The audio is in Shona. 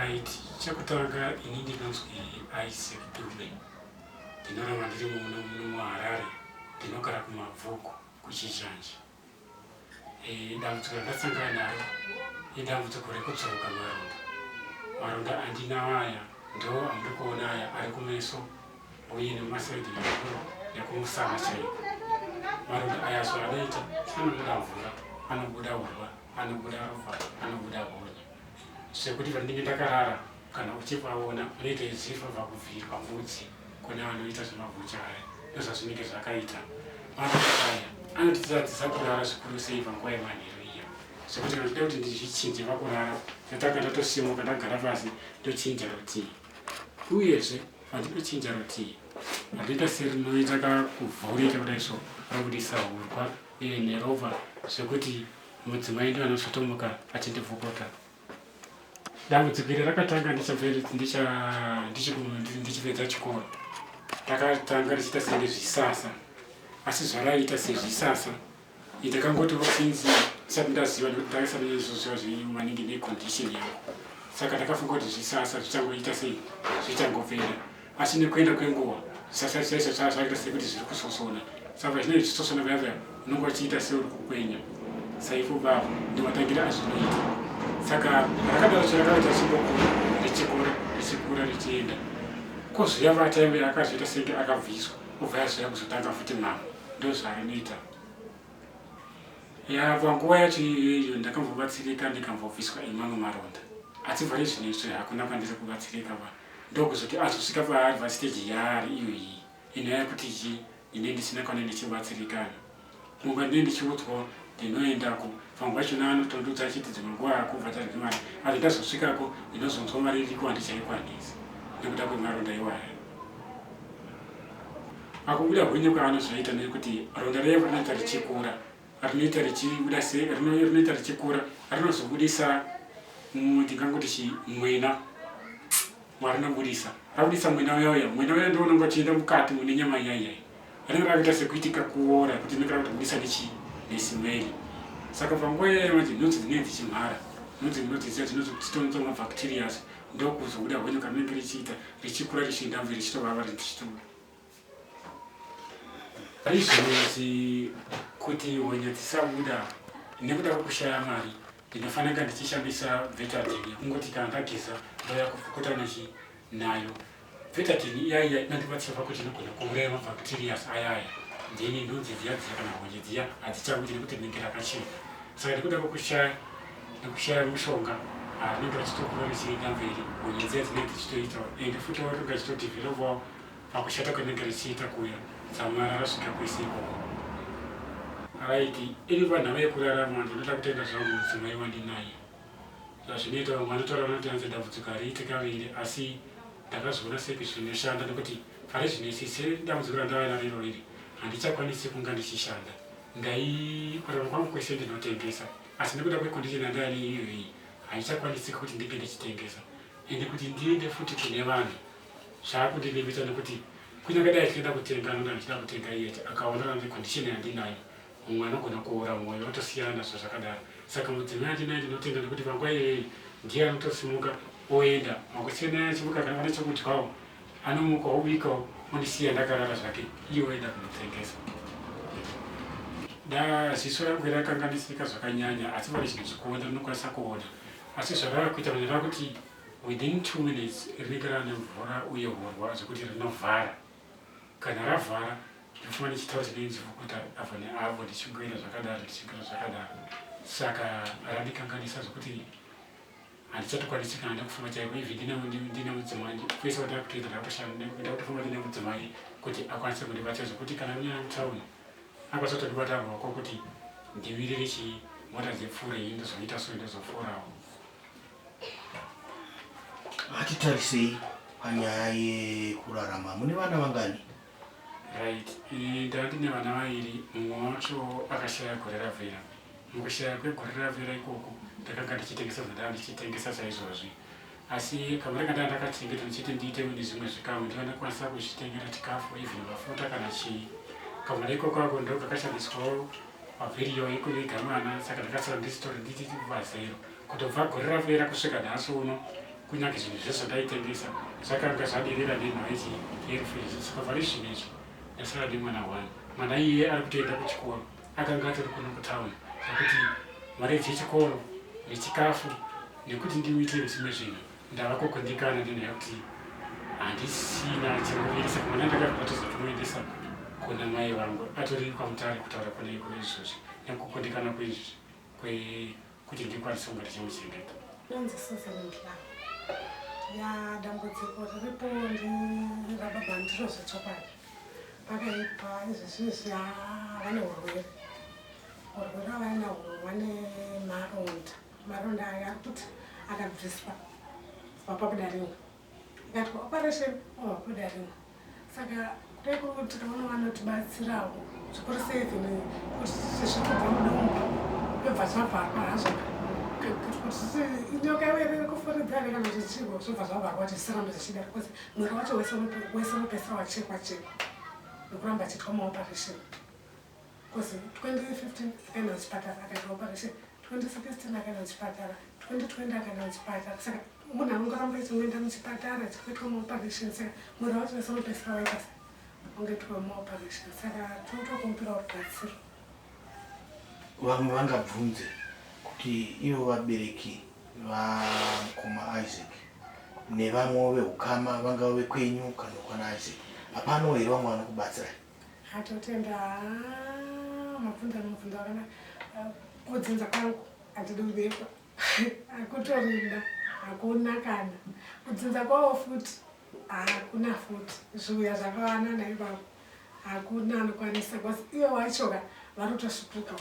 Right, chekutanga ini ndinonzwi Isaac Dube. Ndinoramba ndiri muno muno muHarare, ndinogara kuMabvuku kuChizhanje. Dambudziko randasangana naro idambudziko rekudzoka maronda. Maronda andinawo aya ndo amuri kuona aya ari kumeso uye nemasaidi ehuro nekumusana chaiko. Maronda aya zvaanoita anobuda mvura, anobuda urwa, anobuda ropa, anobuda honye. Zvekuti pandinenge ndakarara kana uchivaona unoita izifa vakubvirwa mbudzi kune vanoita zvemabhucha aya ndozvazvinenge zvakaita. Maronda aya anotitadzisa kurara zvikuru sei panguva yemanheru iya zvekuti kana ndichida kuti ndizvichinje pakurara ndotanga ndatosimuka ndagara pasi ndochinja rutivi. Uyezve pandinochinja rutivi rinoita serinoita kakuvhurika kudai so robudisa hurwa uye neropa zvekuti mudzimai ndiye anozotomuka achindivhokota. Dambudziko iri rakatanga ndichipedza chikoro. Rakatanga richiita senge zvisasa, asi zvaraiita sezvisasa ndakangoti since ndisati ndaziva nekuti ndakasati ndaizoziva zvenyu maningi necondition yangu, saka ndakafunga kuti zvisasa zvichangoita sei zvichangopera, asi nekuenda kwenguva zvisasa zvaisa zvakaita sekuti zviri kusosona. Saka zvinenge zvichisosona paya paya unonge uchiita seuri kukwenya saipo bavo ndimatangira azvinoita. Saka rakadaro zvarakaita chimbokura richikura richikura richienda kozouya vataive akazoita senge akabviswa obva yazouya kuzotanga futi mamwe ndozvarinoita. Ya panguva yacho iyoyo ndakambobatsirika ndikambobviswa emamwe maronda asi pari zvino izvi hakuna kwandiri kubatsirika pa ndokuzoti azosvika paari pasiteji yaari iyoyi inyaya yekuti chii ndine ndisina kwane ndichibatsirikana kunga ndine ndichiudzwa ndinoendako vamwe vachona anotondudza achiti dzimwe nguva akubhadharwi mari asi ndazosvikako ndinozonzwa mari iriko handichaikwanisi nekuda kwemaronda iwaya. Pakubuda hwinye kwaanozoita nekuti ronda revhu rinoita richikura rinoita richibuda se rinoita richikura rinozobudisa ndingangoti chi mwena warinobudisa rabudisa mwena uya uya mwena uya ndiwo unonge uchienda mukati mune nyama iya iya rinenge rakaita sekuitika kuora kuti rinenge rakutobudisa nechi nesimeri. Saka panguva iyayo manje nhunzi dzinenge dzichimhara nhunzi munodziziva dzinozotitonza mabacterias ndokuzobuda hwenyu karinenge richiita richikura richienda mberi richitovava richitobuda Izvozvi kuti honye dzisabuda nekuda kwekushaya mari ndinofanira ndichishandisa Betadine yekungoti kana ndageza ndouya kupukuta nechi nayo. Betadine iya iya inondibatsira pakuti inogona kuuraya mabacterias aya aya then nhunzi dziya dziya kana honye dziya hadzichabudi nekuti rinenge rakachena. Saka nekuda kwekushaya nekushaya mushonga rinenge richitokura richienda mberi honye dziya dzinenge dzichitoitawo ende futi rinenge richitodevelopawo pakushata kwenenge richiita kuya dzamara rasvika kwese ikoko. Right, iri panhau yekurarama ndinoda kutenda zvangu mudzimai wandinaye. Zvazvinoita vamwe vanotaura vanoti hanzi dambudziko hariiti kaviri asi ndakazviona seki zvinoshanda nekuti pari zvino isi sedambudziko randava naro iro iri handichakwanisi kunga ndichishanda. Ndai kurarama kwangu kwese ndinotengesa asi nekuda kwecondition yandava neiyo iyi haichakwanisiki kuti ndinge ndichitengesa ende kuti ndiende futi kune vanhu Zvaakundinimita nekuti kunyange dai achienda kutenga anoda ndichida kutenga iye akaonana necondition yandinayo mumwe anogona kuora mwoyo otosiyana nazvo zvakadaro. Saka mudzimai andinaye ndinotenda nekuti panguva iyoyi ndiye anotosimuka oenda makuseni achimuka kana pane chekudyawo anomuka obikawo ondisiya ndakarara zvake iye oenda kunotengesa. Da ziso rangu rakanganisika zvakanyanya asi pane chinhu chikuona rinokwanisa kuona asi zvarava kuita manje rakuti Within 2 minutes rinenge rava nemvura uye hurwa zvekuti rinovhara. Kana ravhara ndinofamba ndichitaura chinenge ndichipukuta apo neapo ndichingoenda zvakadaro ndichingoenda zvakadaro. Saka randikanganisa zvekuti handichatokwanisi kana nekufamba chaiko even ndine mudzimai kwese kwandava kutoenda ndakutoshanda ndakutofamba ndine mudzimai kuti akwanise kundibatsira zvekuti kana kunyanya mutauni akwanisa kutondibata ruoko kuti ndimirire chii mota dzipfuure ini ndozoita so ndozopfuurawo. Ngatitarisei panyaya yekurarama. Mune vana vangani? Right, ndanga ndine vana vairi, mumwe wacho akashaya gore rapera. Mukushaya kwegore rapera ikoko ndakanga ndichitengesa zvandanga ndichitengesa saizvozvi, asi kamari kandanga ndakachengeta ndichiti ndiite nezvimwe zvikamu ndiva ndakwanisa kuzvitengera chikafu even mafuta kana chii. Kamari ikoko ako ndo kakashandiswawo pabhiriyo yekuviga mwana, saka ndakasara ndisitori nditi pazero. Kutobva gore rapera kusvika nhasi uno. Kunyange zvinhu zvese zvandaitengesa zvakanga zvaderera nenhau yechi yerufu izvi. Saka pari zvino izvi ndasara nemwana one. Mwana iye ari kutoenda kuchikoro, akanga atori kuno kutown, zvekuti mari dzechikoro nechikafu nekuti ndimuitire zvimwe zvinhu ndava kukundikana nenhau yekuti handisina cheuviri. Saka mwana ndakabva tozotomuendesa kuna mai vangu atori kwaMutare kutaura kune iko izvozvi nekukundikana kwekuti ndikwanise kunge ndichimuchengeta. Ndonzi Susan Mhlanga. Ya, dambudziko riripo nderababa, ndiro zvechokwadi. Pakaipa izvezvizvi, vane urwere. Urwere havainahwo, vane maronda. Maronda aya ari kuti akabviswa wapabuda rimwe, akaitwa operation wapabuda rimwe. Saka kudai kuri kuti tikaona vanotibatsirawo zvikuru sei, even kuti zvikubva mudumbu yobva zvavharwa hazvo, kuti inyoka iwe kufuridza here kana kuti chii, zvobva zvavharwa kuti zvisarambe zvichidaro, because mwiri wacho wese unopedzisira wachekwa chekwa nekuramba achiitwa maoperation, because 2015 akaenda kuchipatara akaitwa operation, 2016 akaenda kuchipatara, 2020 akaenda kuchipatara. Saka munhu anongoramba achingoenda muchipatara achikuitwa maoperation, saka mwiri wacho wese unopedzisira waita se ungaitwa maoperation. Saka tinotokumbira rubatsiro. Vamwe vangabvunze kuti ivo vabereki vamukoma Isaac nevamwewo veukama, vangava vekwenyu kana kwana Isaac, hapanawo here vamwe vanokubatsirai? Hatotenda, mabvunza mubvunzo wakanaka. Kudzinza kwangu handidi kubekwa, hakutorina, hakuna kana kudzinza kwavo futi, hakuna futi zviuya zvakawanana ipapo, hakuna anokwanisa, because ivo vachoka vari kutosvipuka.